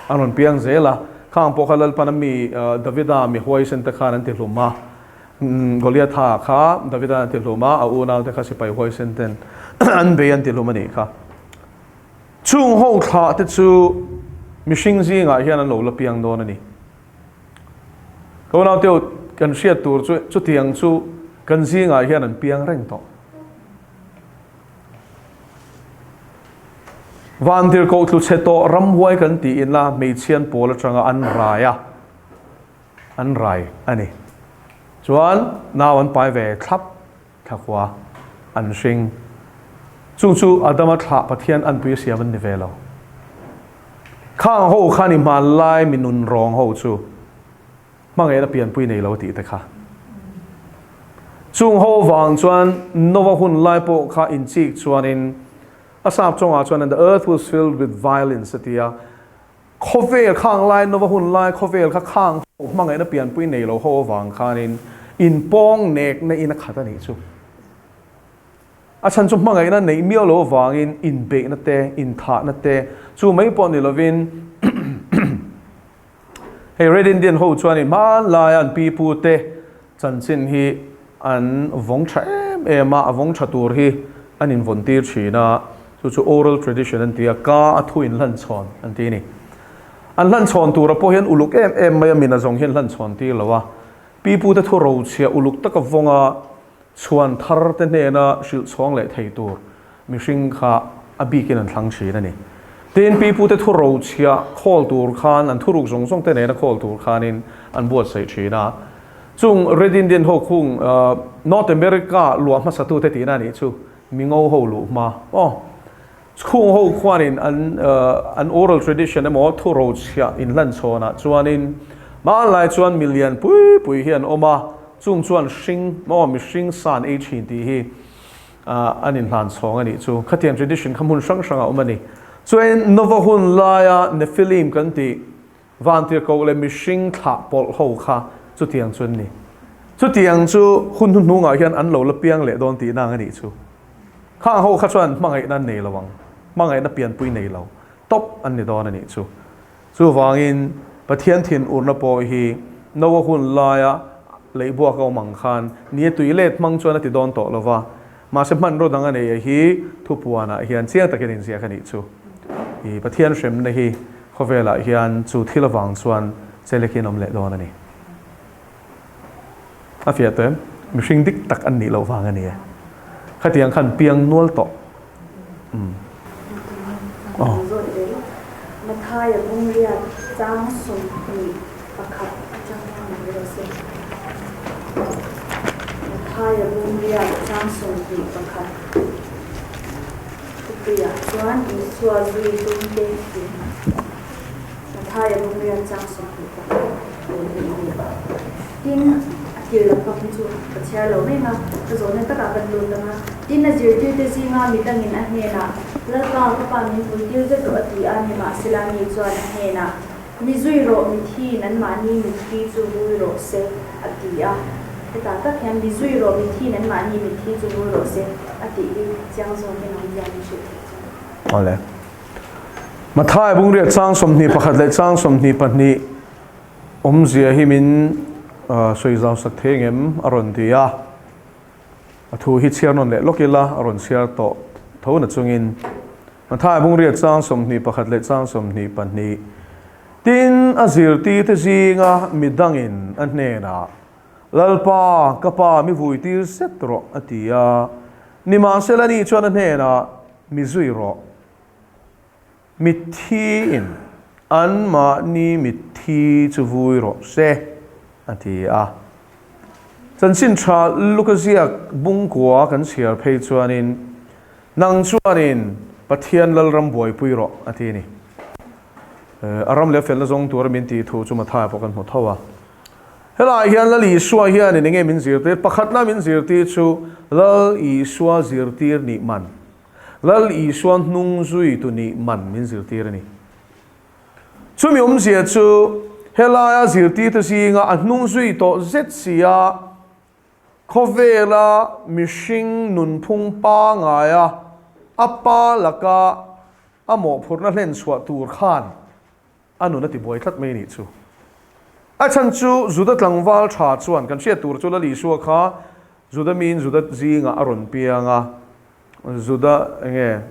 an rawn piang zel a. Khang pawh kha Lalpan a mi Davida mi huaisen te khan an ti hlum a. Goliatha kha Davida an ti hlum a, a unaute kha sipai huaisen ten an bei an ti hlum a nih kha. Chung ho thlah te chu mihring zingah hian an lo la piang dawn a ni. Ka unaute u, kan hriat tur chu chutiang chu kan zingah hian an piang reng tawh. Vantirhkoh tlu chhe tawh ramhuai kan tiin la hmeichhian pawl atanga an rai a, an rai a ni. Chuan nau an pai ve thlap. Thlakhua an hring. Chung chu Adama thlah Pathian anpui a siam an ni ve lo. Khang ho khan i hmanlai mi nun rawng ho chu hmangaihna pianpui nei lo tih te kha. Chung ho vang chuan Nova hun lai pawh kha inchik chuanin a sap chawngah chuan and the earth was filled with violence a ti a. Khawvel khang lai Nova hun lai khawvel kha khang ho hmangaihna pianpui nei lo ho avang khanin inpawng nekna in a khat a nih chu. A chhan chu hmangaihna neih miau lo avangin inbeihna te, inthahna te chu mai pawh ni lovin hei Red Indian ho chuanin hmanlaia an pipu te chanchin hi an vawng tha em em a, a vawng tha tur hi an invawn tir thin a, chu chu oral tradition an ti a, ka a thu inhlan chhawn an ti a ni. An hlan chhawn tura pawh hian uluk em em mai a min a zawng hian hlan chhawn tir lo a. Pi pute thu rochhiah uluk taka vawnga chhuan thar te hnena hrilh chhawng leh thei tur mihring kha a bikin an thlang thin a ni. Tin, pi pute thu rochhiah khawl tur khan an thuruk zawng zawng te nena khawl tur khanin an buatsaih thin a. Chung Red Indian ho khung North America luah hmasatute tihna a nih chu mingo ho luh hma aw. Chhung ho khuanin an an oral tradition emaw thu rochhiah inhlan chhawnah chuanin hmanlai chuan milian pui pui hi an awm a, chung chuan hring maw mihring san ei thin tih hi an inhlan chhawng a nih chu. Khatiang tradition kha hmun hrang hrangah a awm a ni. Chuan Nova hun laia Nephilim kan tih Vantirhkoh leh mihring thlah pawlh ho kha chutiang chu an ni. Chutiang chu hun hnuhnungah hian an lo la piang leh dawn tihna ang a nih chu. Khang ho kha chuan hmangaihna an nei lo ang, hmangaihna pianpui nei lo tawp an ni dawn a nih chu. Chuvangin Pathian thinurna pawh hi Noa hun laia leihbuak a awm ang khan ni a tui let hmang chuan a ti dawn tawh lo va, mahse hmanraw dang a nei a hi thupuanah hian chiang takin a inziak a nih chu. I Pathian hremna hi Khawvelah hian chu thil avang chuan chelekin awm leh dawn a ni. A fiah tawh em? Mihring dik tak an nih loh vang a ni e. Khatiang khan piang nual tawh. Umm. Aw. Mathaia bungriat chang 21 atang mai rawh se. Mathaia bungriat chang 21. Thupuiah chuan Isua zui tum te tih hna Mathaia bawmriat chang 21 pawl hi a ni. Tin, a thil lam pang hi chu ka chhiar lo mai ang a, ka zawhna takah kan lut ang a. Tin, a zirtirte zinga mi dangin a hnenah, Lalpa, ka pa min vui tir zet rawh a ti a, nimahsela ni chuan a hnenah, Mi zui rawh, mithiin anmahni mitthi chu vui rawh se, a ti a. Hetah tak hian mi zui rawh, mithiin anmahni mitthi chu vui rawh se, a tih hi chiang zawkin awm hian min hrilh theih chuan. Awle. Mathai bungriat chang 21 leh chang 22 awmzia hi min sawi zau sak thei engem a rawn ti a. A thu hi chhiar nawn leh lawk ila a rawn chhiar tawh tho na chungin Mathai bungriat chang 21 leh chang 22 Tin, a zirtirte zinga mi dangin a hnenah, Lalpa, ka pa mi vui tir zet rawh, a ti a. Nimahsela ni chuan a hnenah, Mi zui rawh. Mithiin anmahni mitthi chu vui rawh se, a ti a. Chanchin tha Luka ziak bungkua kan chhiar phei chuanin, Nang chuanin Pathian Lalram buaipui rawh, a ti a ni. A ram leh a felna zawng tura min tih thu chu Mathaia pawh kan hmu tho a. Helaiah hian Lal Isua hianin enge min zirtir? Pakhatna min zirtir chu Lal Isua zirtir nih man. Lal Isua hnung zui tu nih man min zirtir a ni. Chumi awmzia chu helaia zirtirte zinga a hnung zui tawh zet si a, khawvela mihring nunphung pangaia a pa laka a mawhphurhna hlen chhuah tur khan a nun a ti buai tlat mai a nih chu. A chhan chu Juda tlangval tha chuan kan hriat tur chu Lal Isua kha Juda miin Juda zingah a rawn piang a, Juda enge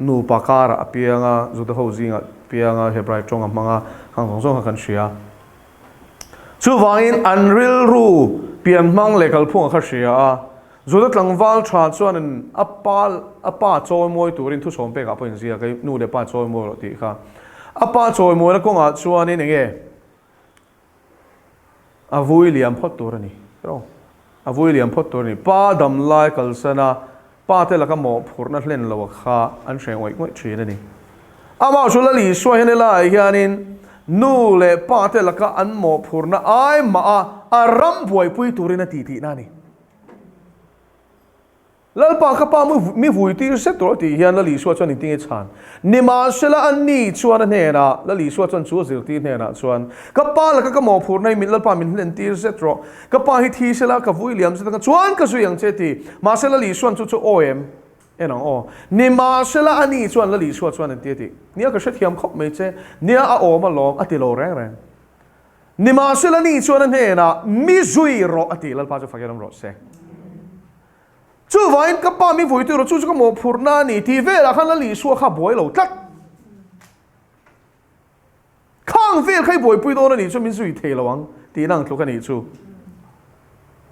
nupa karah a piang a, Juda ho zingah piang a, Hebrai tawng a hmang a, khang zawng zawng kha kan hria. Chuvangin an rilru pian hmang leh kalphunga kha hria a, Juda tlangval tha chuan a pa a pa chawimawi turin thusawm pekah pawh inziak a, nu leh pa chawimawi rawh tih kha. A pa chawimawina kawngah chuanin enge a vui liam phawt tur a ni. A vui liam phawt tur a ni. Pa dam lai kalsan a, pa te laka mawhphurhna hlen lo a kha an hre ngawih ngawih thin a ni. Amah chu Lal Isua hian helaiah hianin nu leh pa te laka an mawhphurhna ai mah a, a ram buaipui turin a ti tihna a ni. Lalpa ka pa mi vui tir zet rawh a tih hian Lal Isua chuan engtin nge chhan? Nimahsela a ni chuan a hnenah, Lal Isua chuan chu a zirtir hnenah chuan, Ka pa laka ka mawhphurhna hi min Lalpa min hlen tir zet rawh. Ka pa hi thi sela ka vui liam zet anga chuan ka zui ang che ti. Mahse Lal Isua'n chu chu aw em? En ang aw. Nimahsela a ni chuan Lal Isua chuan an ti a ti. Nia ka hrethiam khawp mai che. Nia a awm alawm a ti lo reng reng. Nimahsela ni chuan a hnenah, Mi zui rawh a ti, Lalpa chu fakin awm rawh se. Chuvangin ka pa mi vuitu rawh, chu chu ka mawhphurhna a ni tih velah khan Lal Isua kha a buai lo tlat. Khang vel kha i buaipui dawn a nih chu min zui thei lo ang tihna ang tluk a nih chu.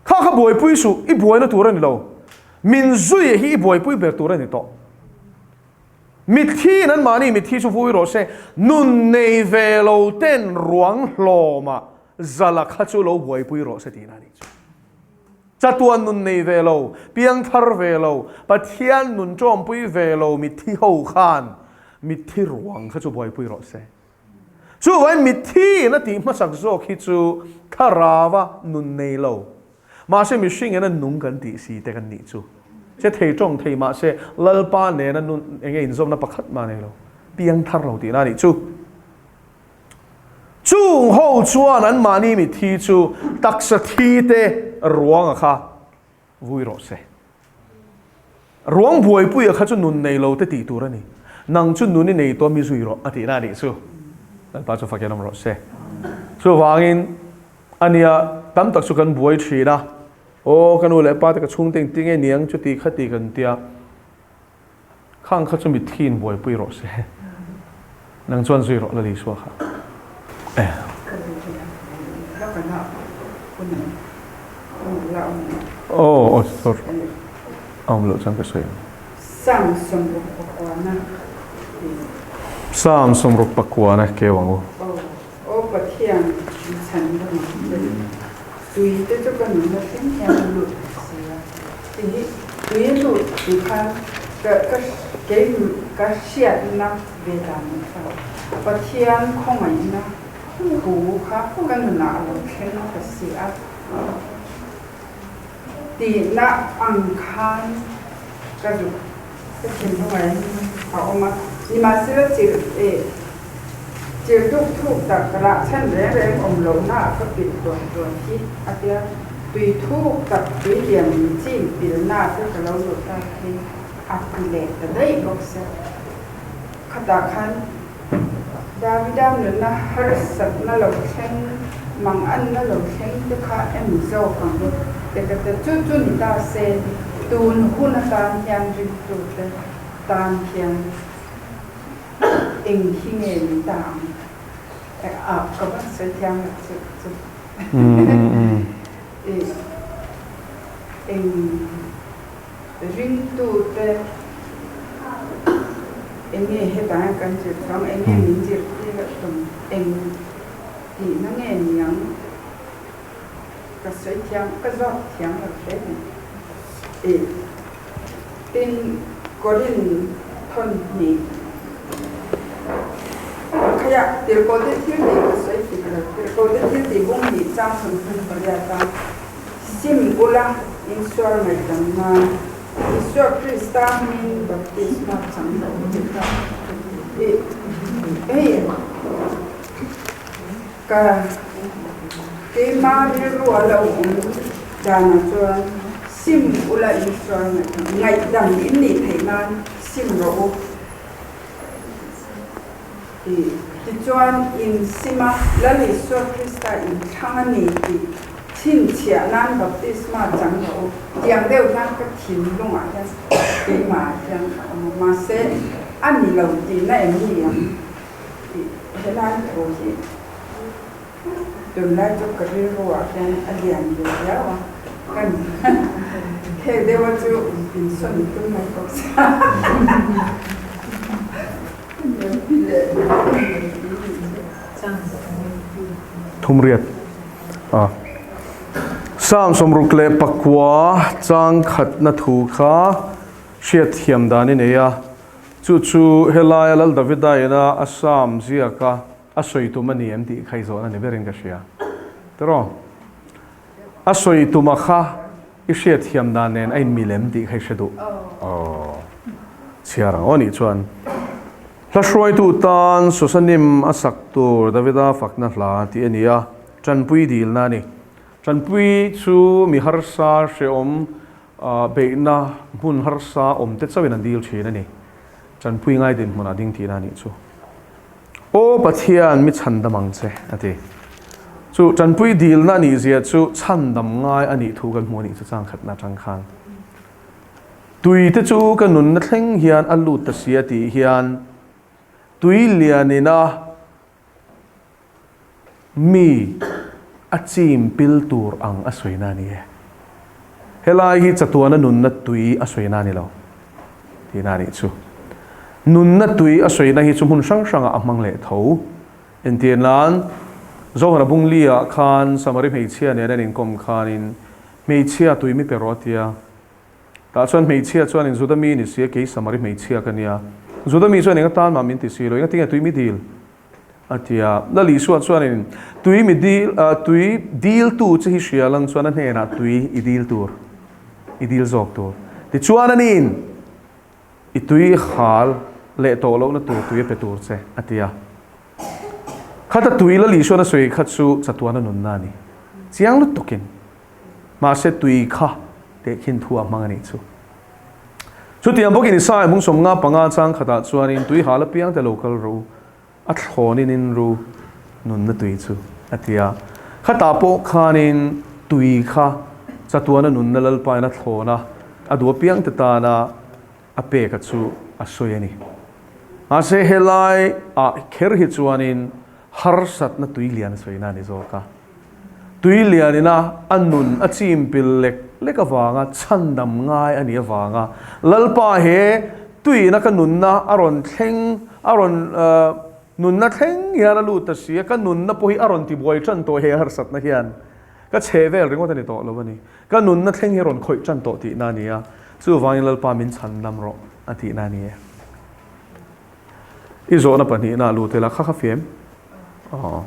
Kha kha buaipui suh, i buaina tur a ni lo. Min zui hi i buaipui ber tur a ni tawh. Mithiin anmahni mithi chu vui rawh se, nun nei ve lo ten ruang hlawma zala kha chu lo buaipui rawh se tihna a nih chu. Chatuan nun nei ve lo, piangthar ve lo, Pathian nun tawmpui ve lo mitthi ho khan mitthi ruang kha chu buaipui rawh se. Chuvangin mithiin a tih hmasak zawk hi chu thlarauva nun nei lo, mahse mihringin a nung kan tih si te kan nih chu. Che thei tawng thei mahse Lalpa nena nun enge inzawmna pakhat mah nei lo, piangthar lo tihna a nih chu. Chung ho chuan anmahni mitthi chu taksa thi te ruanga kha vui rawh se. Ruang buaipuia kha chu nun nei lo te tih tur a ni. Nang chu nun i nei tawh mi zui rawh a tihna a nih chu. Lalpa chu fakin awm rawh se. Chuvangin ania tam tak chu kan buai thin a, aw ka nu leh pa te ka chhungte engtin nge niang chuti khati kan tia. Khang kha chu mitthi in buaipui rawh se. Nang chuan zui rawh Lal Isua kha. Eh. Oh, oh, sorry. Awm loh chuan ka sawi ang. Psalm sawmruk pakuana. Psalm sawmruk pakuana keu ang u. Oh, oh Pathian, mi chhan lam ang che. Tui te chu ka nunna thleng hian a lut thei si a. Ti hi tui a lut tih khan ka ka kei ka hriatna ve dan ni kha Pathian khawngaihna thu kha ka nunah a lo thleng ta si a tihna ang khan ka zuk ka thinlung a awm a. Nimahsela chirh eh chirh duk thuk tak rah chhan reng reng awm lohna ah ka pilh tuan tuan hi a tia tui thuk tak tui lian min chim pilna te ka lo lut ta hi a ti leh ta daih bawk sia. Khatah khan Davida nunna harsatna lo thleng manganna lo thleng te kha em zawk ang te ka ti chu chu ni ta se tun hun atan hian ringtute tan hian eng hi nge ni ta ang a ka van sawi thiam lo chu chu eng ringtute eng nge hetah hian kan zir chuang eng nge min zirtir a tum eng tihna nge niang ka sawi thiam ka zawt thiam lo hle mai ih tin Korin thawn hnih khaia tirhkohte thil tih ka sawi dik lo tirhkohte thil tih bung hnih chang 38 a sim ula insual ngaihdam nan Isua Krista hmingin baptisma chang rawh u tih kha ih hei Ka keima rilru a lo awm danah chuan sim ula insual ngaihdam in nih theih nan sim rawh u tih tichuan in sim a, Lal Isua Krista in thlang a ni tih chhinchhiah nan baptisma chang rawh u tiang deuh hian ka thinlungah hian keimah hian a awm a, mahse a ni lo tihna em ni ang? Helai tho hi tunlai chu ka rilru ah hian a lian ve viau a, kan khel deuh a chu insawn tum mai bawk sia. Thumriat a Psalm 69 chang khatna thu kha hriatthiam dan i nei a. Chu chu helaia Lal Davida ina a Psalm ziaka a sawi tum a ni em tih kha i zawhna ni berin ka hria. Tiraw? A sawi tuma kha i hriatthiam dan nen a inmil em tih kha i hre duh. Aw. Chhiar ang aw nih chuan. Hla hruaitu tan Susanim a sak tur Davida fakna hla tih a ni a, tanpui dilna a ni. Tanpui chu mi harsa hrehawm Beihna hmun harsa awm te chauhin an dil thin a ni. Chanpui ngai dinhmunah ding tihna a nih chu. Aw Pathian, mi chhandam ang che, a ti. Chu chanpui dilna a nih zia chu chhandam ngai a nih thu kan hmu a nih chu chang khatna atang khan. Tui te chu ka nunna thleng hian a lut ta si a tih hian tui lianina. Mi a chim pil tur ang a sawina a ni e. Helai hi chatuana nunna tui a sawina a ni lo tihna a nih chu. Nunna tui a sawina hi chu hmun hrang hrangah a hmang leh tho. Entir nan, Zohana Bungli-ah khan Samari hmeichhia nen an inkawm khanin hmeichhia tui mi pe rawh a ti a. Tah chuan hmeichhia chuanin Juda mi ni si a, kei Samari hmeichhia ka nia. Juda mi chuan eng atan mah min ti si lo, engatinge tui mi dil? A ti a. Lal Isua chuanin, Tui mi dil, tui diltu che hi hria lang chuan a hnenah tui i dil tur, i dil zawk tur. Tichuan aniin i tui hal leh tawh lohna tur tui a pe tur che, a ti a. Khata tui Lal Isuan a sawi kha chu chatuana nunna a ni. Chiang lutukin. Mahse tui kha tehkhin thu a hmang a nih chu. Chutiang bawkin Isaiah hmung 55 chang khatah chuanin tui hal apiang te lo kal ru, a thlawnin in ru nunna tui chu a ti a. Khatah pawh khanin tui kha chatuana nunna Lalpain a thlawn a, a duh apiang te tana a peka chu a sawi a ni. Mahse helai ah kher hi chuanin harsatna tui lian a sawina a ni zawk a. Tui lianina a nun a chim pil lek lek avanga chhandam ngai a nih avanga Lalpa he tuiina ka nunna a rawn thleng, a rawn nunna thleng hian a lut ta si a, ka nunna pawh hi a rawn tibuai tan tawh he harsatna hian ka chhe vel ringawt a ni tawh lo a ni. Ka nunna thleng hi a rawn khawih tan tawh tihna a ni a, chuvangin Lalpa min chhandam rawh a tihna a ni e. I zawhna pahnihna a lut ila kha kha fem. Aw.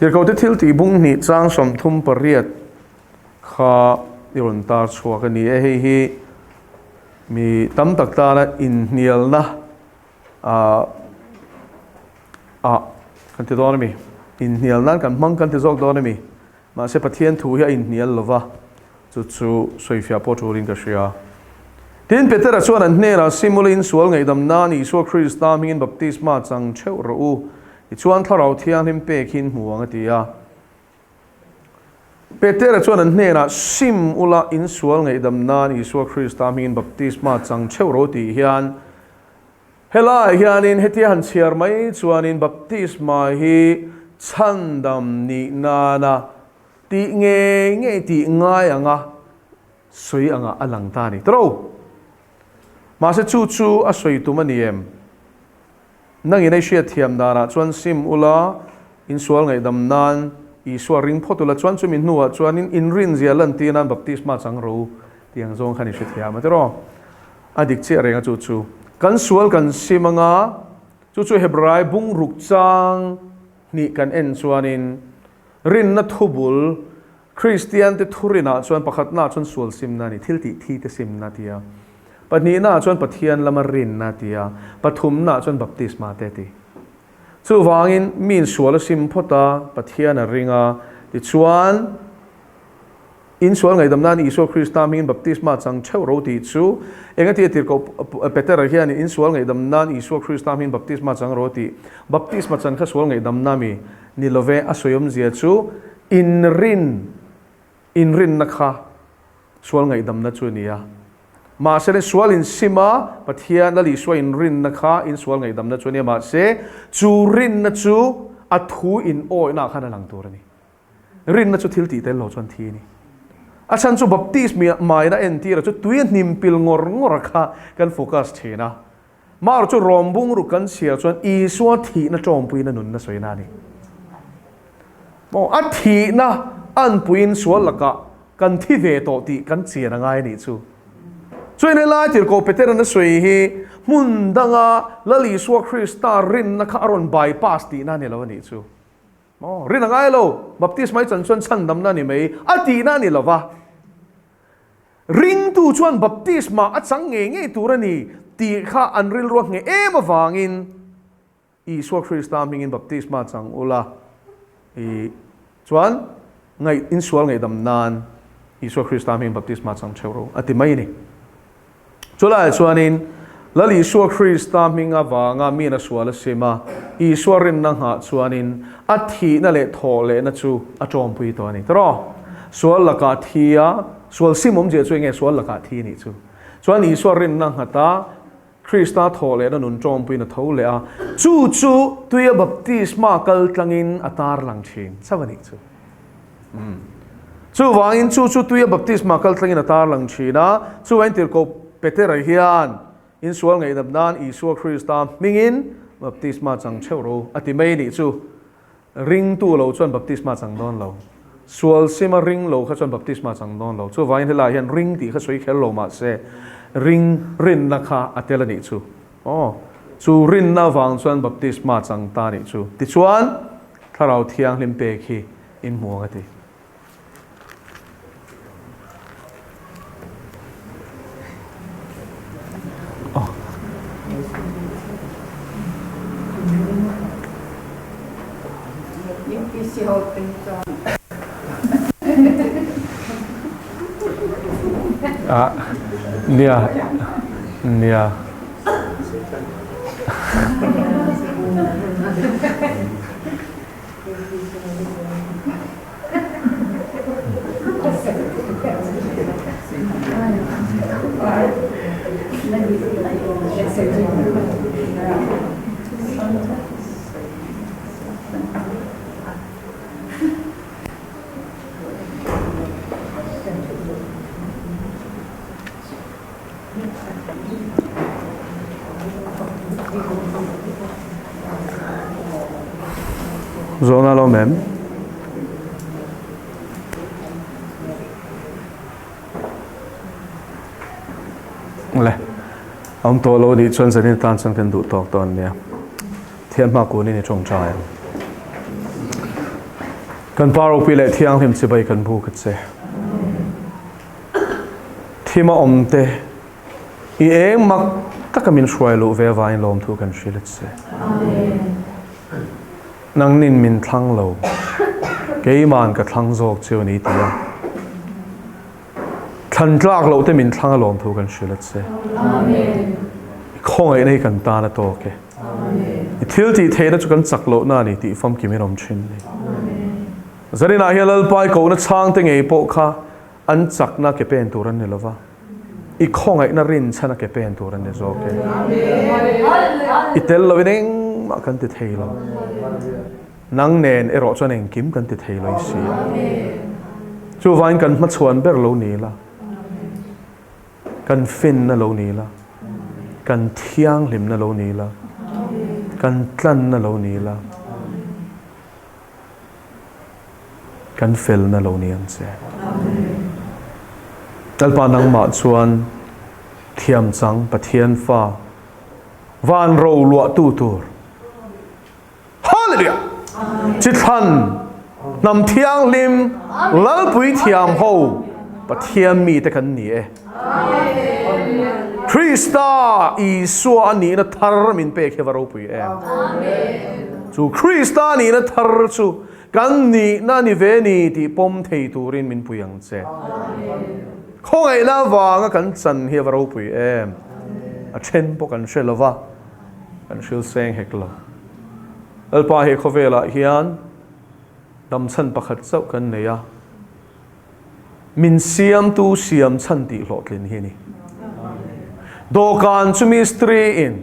Tirhkohte thil tih bung hnih chang 38 kha i rawn tar chhuak a ni e. Hei hi mi tam tak tana inhnialna ah ah kan ti dawn a mi. Inhnial nan kan hmang kan ti zawk dawn a mi. Mahse Pathian thu hi a inhnial lo va, chu chu sawifiah pawh turin ka hria. Tin, Petera chuan an hnenah, Simula in sual ngaihdam nan Isua Krista hmingin baptisma chang theuh rawh u, tichuan Thlarau Thianghlim pek hi in hmu ang a ti a. Petera chuan an hnenah, Sim ula in sual ngaihdam nan Isua Krista hmingin baptisma chang theuh rawh u tih hian Helaiah hianin hetia han chhiar mai chuanin baptisma hi chhandam nih nana tih ngei ngei tih ngai anga sawi angah a lang ta a ni. Tro! Mahse chu chu a sawi tum a ni em? Nangin ei hriat thiam danah chuan sim ula, insual ngaihdam nan Isua ring phawt ula chuan chumi hnuah chuanin inrinzia lantir nan baptisma chang ro tih ang zawng khan i hrethiam a tiraw? A dik chiah reng a chu chu. Kan sual kan sim anga, chu chu Hebrai bungruk chang hnih kan en chuanin rinna thubul Kristiante thurinah chuan pakhatnaah chuan sual simna a ni, thil tih thi te simna a ti a. Pahnihnaah chuan Pathian lama rinna a ti a, pathumnaah chuan baptisma te a ti. Chuvangin miin sual a sim phawt a, Pathian a ring a, tichuan, In sual ngaihdam nan Isua Krista hmingin baptisma chang theuh ro tih chu engati a tirhkoh Petera hian in sual ngaihdam nan Isua Krista hmingin baptisma chang ro tih baptisma chan kha sual ngaihdam na mi ni love a sawi awmzia chu inrin inrinna kha sual ngaihdamna chu a ni a mahse le sual insim a Pathian Lal Isua inrinna kha in sual ngaihdamna chu a ni a mahse chu rinna chu a thu in awihna ah khan a lang tur a ni. Rinna chu thil tih tel lo chuan thi a ni. A chhan chu Baptist maina entira chu tui a hnim pil ngawr ngawr a kha kan focus thin a. Mar chu rawm bungruk kan chhiar chuan Isua thihna tawmpuina nunna sawina a ni. Maw a thihna anpuiin sual lakah kan thi ve tawh tih kan chian a ngai a nih chu. Chuan helai tirhkoh Petera'n a sawi hi hmun danga Lal Isua Krista rinna kha a rawn bypass tihna a ni lo a nih chu. Maw? Rin a ngai lo. Baptist mai chan chuan chhandamna a ni mai. A tihna a ni lo va. Ringtu chuan baptisma a chang ngei ngei tur a ni tih kha an rilru a ngheh em avangin Isua Krista hmingin baptisma chang ula i chuan ngaih insual ngaihdam nan Isua Krista hmingin baptisma chang theuh ro a ti mai a ni. Chulaiah chuanin Lal Isua Krista hming avanga miin a sual a sim a, Isua rinna nghah chuanin a thihna leh thawhlehna chu a tawmpui tawh a ni. Tiraw? Sual lakah thi a, sual sim awmzia chu enge sual lakah thi nih chu? Chuan Isua rinna nghata. Krista thawh lehna nun ṭawmpuiin a tho leh a, chu chu tuia baptisma kal tlangin a tar lang ṭhin chauh a nih chu. Chuvangin chu chu tuia baptisma kal tlangin a tar lang ṭhin a, chuvangin tirhkoh Petera hian insual ngaihdam nan Isua Krista hmingin baptisma chang ṭheuh ro a ti mai a nih chu. Ringtu lo chuan baptisma chang dawn lo. Sual sima ring lo kha chuan baptisma chang dawn lo. Chuvangin helaiah hian ring tih kha sawi kher lo mahse ring rinna kha a tel a nih chu. Aw, chu rinna vang chuan baptisma chang ta a nih chu. Tichuan, Thlarau Thianghlim pek hi in hmu ang a ti. Ah, nia, nia. Zawhna lo mem. Le, awm tawh lo nih chuan zanin tan chuan kan duh tawk dawn nia. Thian hma kunin i tawngtai ang. Kan pa ropui leh thianghlim chibai kan buk a che. Thim a awm te, i eng mak taka min hruai luh ve avangin lawmthu kan hrilh a che. Nangnin min thlang lo, keima'n ka thlang zawk cheu a ni ti a, thlan tlak loh te min thlang a lawmthu kan hrilh a che. I khawngaihna hi kan tan a tawk e. I thil tih theihna chu kan chak lohna a ni tih famkim in awm thin a ni. Zaninah hian Lalpa i kohna chhangte ngei pawh kha an chakna ke pen tur an ni lova, i khawngaihna rinchhana ke pen tur an ni zawk e. I tel loin engmah kan ti thei lo. Nang nen erawh chuan engkim kan ti thei lo i si a. Chuvangin kan hmachhuan ber lo ni la, kan finna lo ni la, kan thianghlimna lo ni la, kan tlanna lo ni la, Kan felna lo ni ang che. Lalpa nangmah chuan thiam chang Pathian fa van ro luahtu tur. Hallelujah! Chi thlan hnam thianghlim Lalpui thiam ho Pathian mite kan ni e. Krista Isua a nihna thar min pek hi va ropui em. Chu Krista nihna thar chu kan nihna ni ve ni tih pawm thei turin min pui ang che. Khawngaihna avanga kan chan hi a va ropui em. A then pawh kan hre lova, kan hril seng hek lo. Lalpa he khawvelah hian damchhan pakhat chauh kan nei a. Min siamtu siam chhan tih hlawhtlin hi a ni. Dawhkan chu mistri in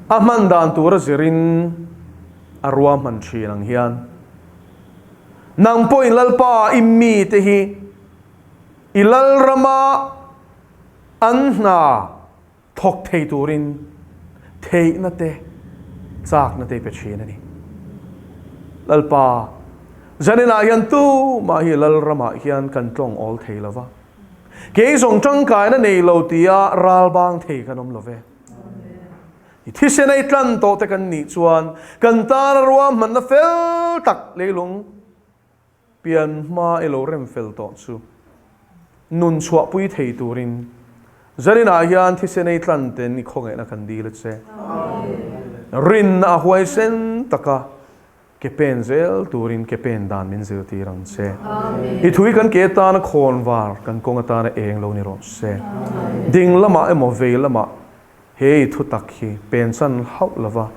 a hman dan tura zirin a ruahman thin ang hian nang pawhin Lalpa i mite hi i Lalrama an hna thawk thei turin theihna te, chakna te i pe thin a ni. Lalpa, zaninah hian tumah hi Lalramah hian kan tlawng awl thei lo va, kei zawng tangkaina nei lo tia ral bang thei kan awm lo ve. I thisen a i tlan tawh te kan nih chuan kan tana ruahmanna fel tak leilung Pian hma i lo rem fel tawh chu nun chhuahpui thei turin Zaninah hian thisen ei tlan ten i khawngaihna kan dil a che. Rinna a huaisen taka ke pen zel turin ke pen dan min zirtir ang che. I thui kan ke atana khawn var kan kawng atana eng lo ni rawh se. Ding lamah emaw vei lamah he i thu tak hi pen chan hauh lova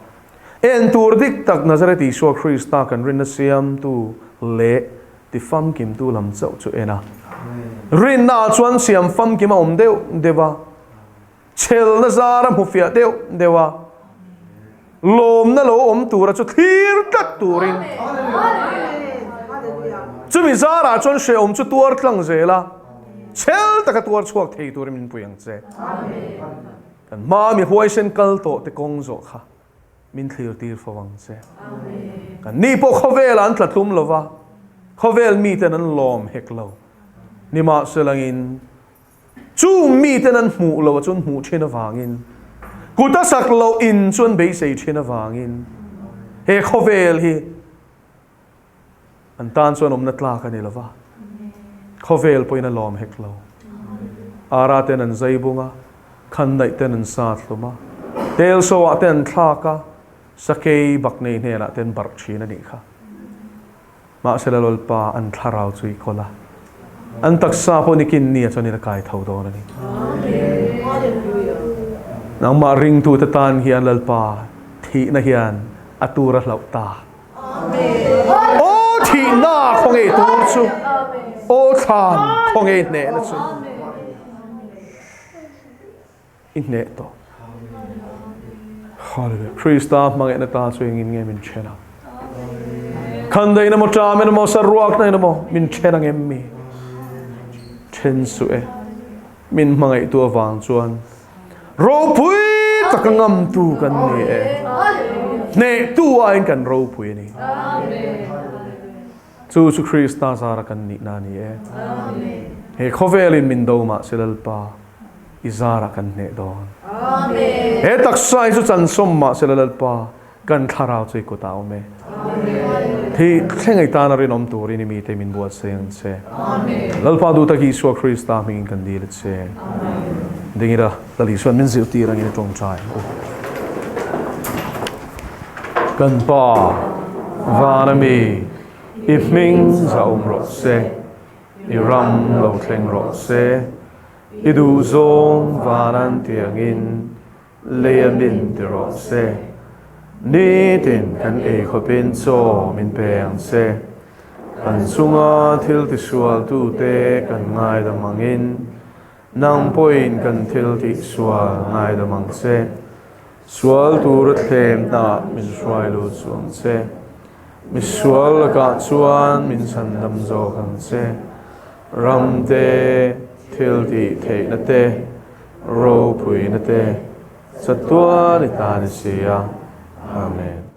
en tur dik tak Nazareth Isua Krista kan rinna siamtu leh ti famkimtu lam chauh chu en a. Rinna ah chuan siam famkim a awm deuh deuh a. Chhelna zara hmu fiah deuh deuh a, lawmna lo awm tura chu thlir tlat turin. Chumi zarah chuan hrehawm chu tuar tlang zel a, chhel taka tuar chhuak thei turin min pui ang che. Kan hmaa mi huaisen kal tawh te kawng zawh kha min thlir tir fo ang che. Kan ni pawh khawvelah an tla tlum lo va, khawvel miten an lawm hek lo. Nimahselangin Chung miten an hmuh loh chu an hmuh thin avangin, kut a sak loh in chu an beisei thin avangin he khawvel hi an tan chuan awmna tlak a ni lo va, khawvel pawhin a lawm hek lo. Ara ten an zai bung a, khandaih ten an sa thlum a, telso ah te an thlak a, sakei bak nei hnenah te an barh thin a nih kha. Mahsela Lalpa an thlarau chu i kawl a, an taksa pawh nikin nia chuan i la kai tho dawn a ni. Nangmah ringtute tan hian Lalpa thihna hian a tur a hlauh ta. Aw thihna khaw ngei tur chu, aw thlan khaw ngei hnehna chu i hneh tawh. Hallelujah. Krista hmangaihna ta chu engin nge min then ang? Khandaihna maw ṭam emaw saruakna emaw min then ang em mi? Then suh e. Min hmangaihtu avang chuan ropui taka ngamtu kan ni e. Hnehtu aiin kan ropui a ni. Chu chu Krista zara kan nihna a ni e. He khawvelin min do mah se Lalpa, i zarah kan hneh dawn. He taksa hi chu chansawm mah se Lalpa, kan thlarau chu i kutah a awm e. Thi thleng ei tana rinawm turin i mite min buatsaih ang che. Lalpa duh tak Isua Krista hmingin kan dil a che. Dingira Lal Isuan min zirtir angin i tawngtai ang u. Kan Pa, vana mi, i hming zahawm rawh se, i ram lo thleng rawh se, i duhzawng van an tiangin lei a min ti rawh se. Nitin kan ei khawpin chaw min pe ang che. Kan chunga thil tisualtute kan ngaidam angin nang pawhin kan thil tihsual ngaidam ang che. Sual tura thlemna min hruai lut chu ang che. Misual lakah chuan min chhandam zawk ang che. Ram te, thil tih theihna te, ropuina te, chatuan i ta ni si a. Amen.